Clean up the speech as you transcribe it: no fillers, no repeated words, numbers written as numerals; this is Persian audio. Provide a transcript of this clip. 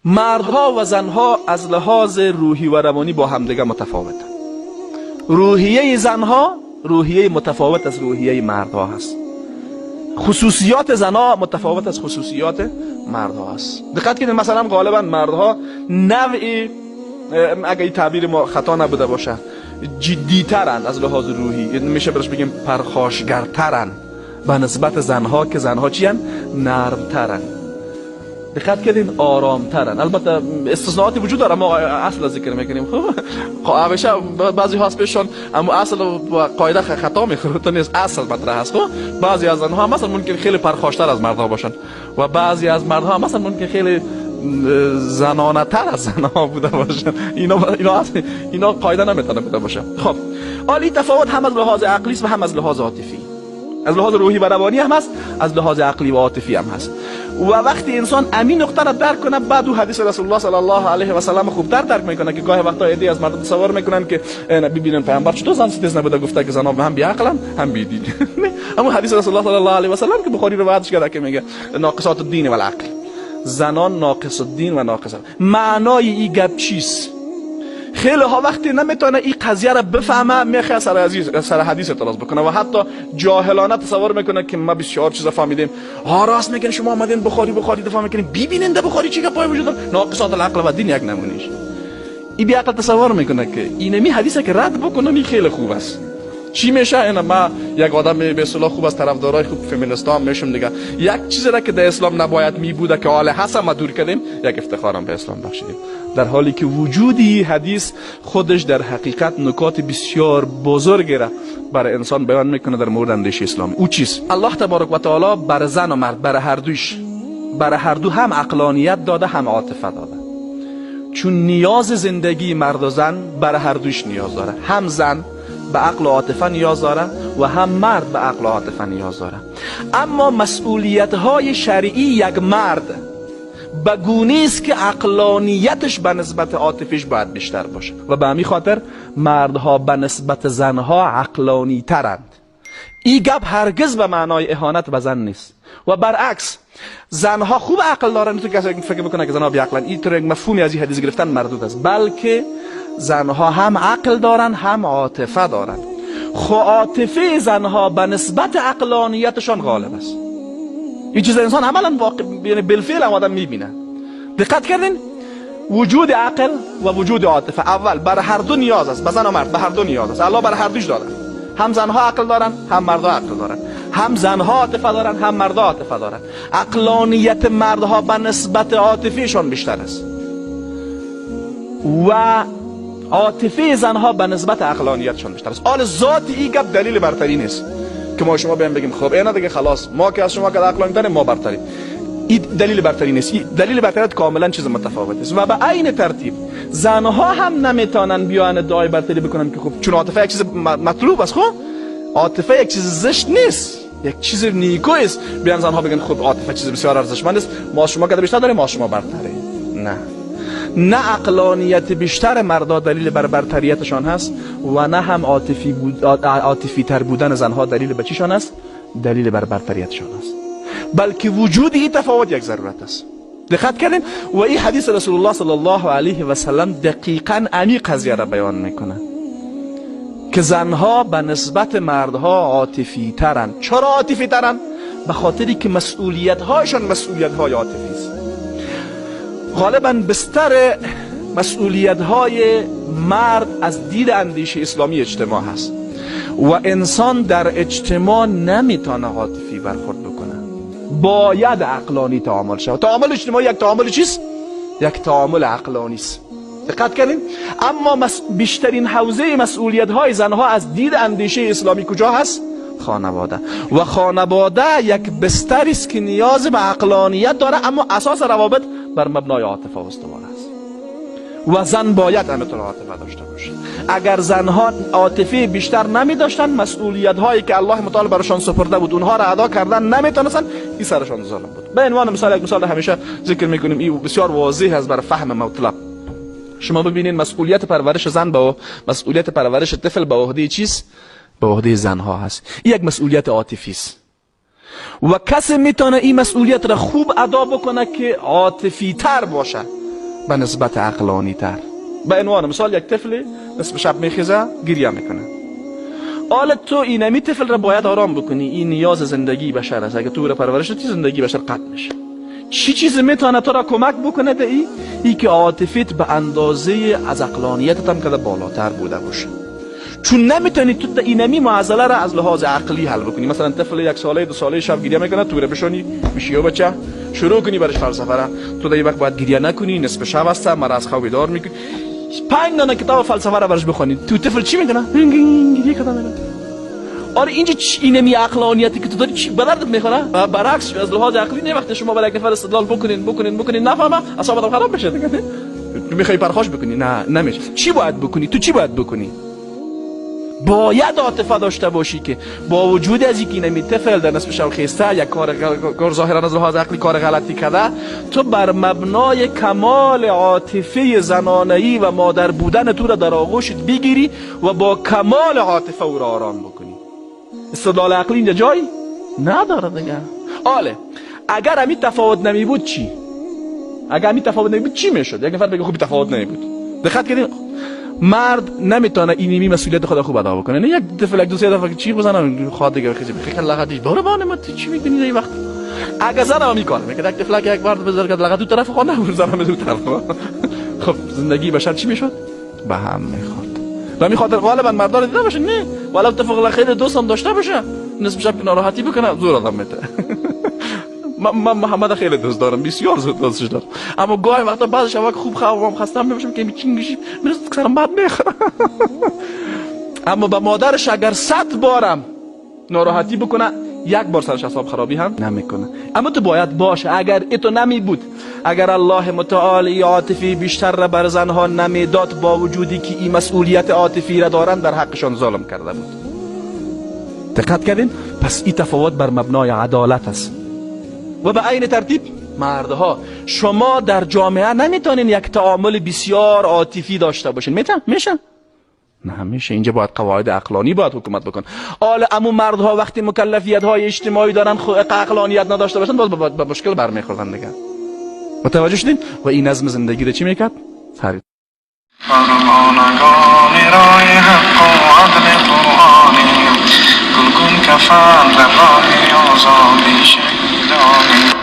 مردها و زنها از لحاظ روحی و روانی با همدیگه متفاوتند. روحیه زنها روحیه متفاوت از روحیه مردها هست. خصوصیات زنها متفاوت از خصوصیات مردها هست. دقت کنید، مثلا غالبا مردها نوعی، اگه این تعبیر ما خطا نبوده باشه، جدی‌ترند از لحاظ روحی، میشه برش بگیم پرخاشگرترند به نسبت زنها، که زنها چی هن؟ نرمترند. دقت کردین، آرامترن. البته استثناءاتی وجود داره، ما اصل ذکر میکنیم. خب همیشه بعضی ها پیششان اما اصل و قاعده خطا میخوره، تو نیست، اصل مطرح است. خب بعضی از زنها مثلا ممکن خیلی پرخاشتر از مردها باشن و بعضی از مردها مثلا ممکن خیلی زنانه تر از زنها بوده باشن. اینا قاعده نمیتونه بوده باشه. خب حالی تفاوت هم از لحاظ عقلی و هم از لحاظ عاطفی، از لحاظ روحی و روانی هم هست، از لحاظ عقلی و عاطفی هم هست. و وقتی انسان امین نقطه را درک کنه، بعد او حدیث رسول الله صلی الله علیه و سلم خوبتر درک میکنه که گاهی وقتا عده از مردم تصور میکنن که ببینن پیامبر چطور زن ستیز نبوده، گفته که زنها هم بی عقلن هم بی دین. اما حدیث رسول الله صلی الله علیه و سلم که بخاری روایتش کرده که میگه ناقصات الدین و العقل، زنان ناقص الدین و ناقص. معنای این گپ چیست؟ خیلی ها وقتی نمیتونه این قضیه را بفهمه، میخواد سر حدیث اعتراض بکنه و حتی جاهلانه تصور میکنه که ما بسیار چیزا فهمیدیم. ها راست میگن، شما آمدین بخاری دفاع میکنین، ببینین در بخاری چی گپای وجود داره. ناقصات العقل و دین یک نمونهش. این بی عقل تصور میکنه که اینمی حدیثه که رد بکنم این خیلی خوب است. چی میشه؟ اینا ما یک آدم به اصطلاح خوب از طرفدارای خوب فمینیستا میشم دیگه. یک چیزی را که در اسلام نباید می بوده که حال هست ما دور کردیم، یک افتخارم به اسلام بخشیدیم، در حالی که وجودی حدیث خودش در حقیقت نکات بسیار بزرگی را برای انسان بیان میکنه در مورد اندیشه اسلامی. او چیز الله تبارک و تعالی بر زن و مرد، بر هر دویش، بر هر دو هم عقلانیت داده هم عاطفه داده، چون نیاز زندگی مرد و زن بر هر دویش نیاز داره. هم زن به عقل و عاطفه نیاز داره و هم مرد به عقل و عاطفه نیاز داره. اما مسئولیت های شرعی یک مرد به گونه است که عقلانیتش به نسبت عاطفیش باید بیشتر باشه و به همین خاطر مردها به نسبت زنها عقلانی ترند. این گپ هرگز به معنای اهانت به زن نیست و برعکس زنها خوب عقل دارن. تو کسی فکر بکنه که زنها بی‌عقلن، این طور یک مفهومی از این حدیث گرفتن مردود است، بلکه زنها هم عقل دارن هم عاطفه دارن. خو عاطفه زنها به نسبت عقلانیتشان غالب است. این چیز انسان عملا واقع، یعنی بالفعل هم آدم میبینه. دقت کردین؟ وجود عقل و وجود عاطفه اول بر هر دو نیاز است، به زن و مرد به هر دو نیاز است. الله بر هر دوش داده، هم زنها عقل دارن هم مردها عقل دارن، هم زنها عاطفه دارن هم مردها عاطفه دارن. عقلانیت مردها به نسبت عاطفیشان بیشتر است و عاطفه زنها به نسبت عقلانیتشان بیشتر است. آل ذات این گپ دلیل برتری نیست که ما شما بیام بگیم خب اینا دیگه خلاص، ما که از شما که عقلانی تریم ما برتریم. این دلیل برتری نیست. این دلیل برتری کاملا چیز متفاوت است و به عین ترتیب زنها هم نمیتونن بیان ادعای برتری بکنن که خب چون عاطفه یک چیز مطلوب است. خب عاطفه یک چیز زشت نیست، یک چیز نیکو است. بیان زنها بگن خب عاطفه چیز بسیار ارزشمند است، ما شما که بیشتر داریم ما شما برتریم. نه، نه عقلانیت بیشتر مردا دلیل بر برتریتشان هست و نه هم عاطفی تر بودن زنها دلیل به چیشان است؟ دلیل بر برتریتشان است، بلکه وجود این تفاوت یک ضرورت است. دقت کردین؟ و این حدیث رسول الله صلی الله علیه و سلم دقیقاً امی قضیه را بیان میکنه که زنها به نسبت مردها عاطفی ترن. چرا عاطفی ترن؟ به خاطری که مسئولیت هایشان مسئولیت های عاطفی است. غالبا بستر مسئولیت های مرد از دید اندیشه اسلامی اجتماع هست و انسان در اجتماع نمیتونه عاطفی برخورد بکنه، باید عقلانی تعامل شود. تعامل اجتماعی یک تعامل چیست؟ یک تعامل عقلانی است. دقت کردین؟ اما بیشترین حوزه مسئولیت های زنها از دید اندیشه اسلامی کجا هست؟ خانواده. و خانواده یک بستری است که نیاز به عقلانیت داره، اما اساس روابط بر مبنای عاطفه استوار است و زن باید همینطور عاطفه داشته باشه. اگر زنها عاطفه بیشتر نمی داشتن، مسئولیت هایی که الله متعال برشان سپرده بود اونها را ادا کردن نمیتونستن، این سرشان ظلم بود. به عنوان مثال، یک مثال همیشه ذکر میکنیم، این بسیار واضح است برای فهم مطلب. شما ببینین مسئولیت پرورش زن با مسئولیت پرورش طفل به عهده چیست؟ به عهده زنها هست. این یک مسئولیت عاطفی است و کسی میتونه این مسئولیت را خوب ادا بکنه که عاطفی تر باشه. به نسبت عقلانی تر. به عنوان مثال یک طفل نصف شب میخیزه گریه میکنه. حالا تو اینمی طفل را باید آرام بکنی، این نیاز زندگی بشر است. اگه تو را پرورش ندی زندگی بشر قطع میشه. چی چیز میتونه تو را کمک بکنه ده ای که عاطفیت به اندازه از عقلانیتت هم که بالاتر بوده باشه. چون نمیتونی تو اینمی معضله را از لحاظ عقلی حل بکنی. مثلا طفل 1 ساله 2 ساله شب گریه میکنه، تو را بشونی میشی و بچه شروع کنی برش فلسفه را، تو در این وقت باید گریه نکنی، نصف شب است، مرا از خواب بیدار میکنی. 5 دانه کتاب فلسفه را برش بخونی، تو طفل چی میکنه؟ گریه کردن میکنه. آره اینجا اینمی عقلانیتی که تو داری چی به دردت میخوره؟ برعکس از لحاظ عقلی نه، وقتی شما برای یک نفر استدلال بکنین بکنین بکنین نفهمه اعصابت خراب میشه دیگه. تو میخوای پرخاش بکنی، نه نمیشه. چی باید بکنی؟ تو چی باید بکنی؟ باید عاطفه داشته باشی که با وجود از اینکه اینمی طفل در نصف شب خیسته یک کار ظاهرا از لحاظ عقلی کار غلطی کرده، تو بر مبنای کمال عاطفه زنانه‌ای و مادر بودن تو را در آغوشت بگیری و با کمال عاطفه او را آرام بکنی. استدلال عقلی اینجا جایی نداره دیگه. آله اگر همین تفاوت نمی بود چی؟ اگر همین تفاوت نمی بود چی میشد؟ یک نفر بگه خوب تفاوت نمی بود. دقت کردین؟ مرد نمیتونه اینمی مسئولیت خود خوب ادا بکنه. نه یک طفل یک دو سه دفعه چی بزنم خواد دیگه خیلی خیلی لغتش برو بانه ما تو چی میکنی این وقت؟ اگه زنم میکنه میگه یک طفل یک بار بزرگ لغت دو طرف خونه زنم دو طرف. خب زندگی بشر چی میشد؟ به هم میخورد. به همین خاطر غالبا مردا رو دیده باشه نه ولو اتفاق خیلی دوستم داشته باشه نصف شب ناراحتی بکنه زور آدم میته. من محمد خیلی دوست دارم، بسیار زود دوستش دارم، اما گاهی وقتا بعضی شبا که خوب خوابم خستم میشم که میچینگش میرسه سرم بد میخوره. اما به مادرش اگر 100 بارم ناراحتی بکنه یک بار سرش اعصاب خرابی هم نمیکنه. اما تو باید باشه. اگر اتو نمی بود، اگر الله متعال عاطفی بیشتر را بر زنها نمیداد، با وجودی که این مسئولیت عاطفی را دارن در حقشان ظلم کرده بود. دقت کردین؟ پس این تفاوت بر مبنای عدالت است. و به عین ترتیب مردها، شما در جامعه نمیتونین یک تعامل بسیار عاطفی داشته باشین. میتون؟ میشه؟ نه همیشه. اینجا باید قواعد عقلانی باید حکومت بکن. حالا امو مردها وقتی مکلفیت های اجتماعی دارن عقلانیت نداشته باشن باز به مشکل برمیخوردن دیگه. متوجه شدین؟ و این نظم زندگی رو چی میکرد؟ تغییر. فرمانگان راه حق و عدل قرآنی، گلگون کفن در راه آزادی شهیدانی.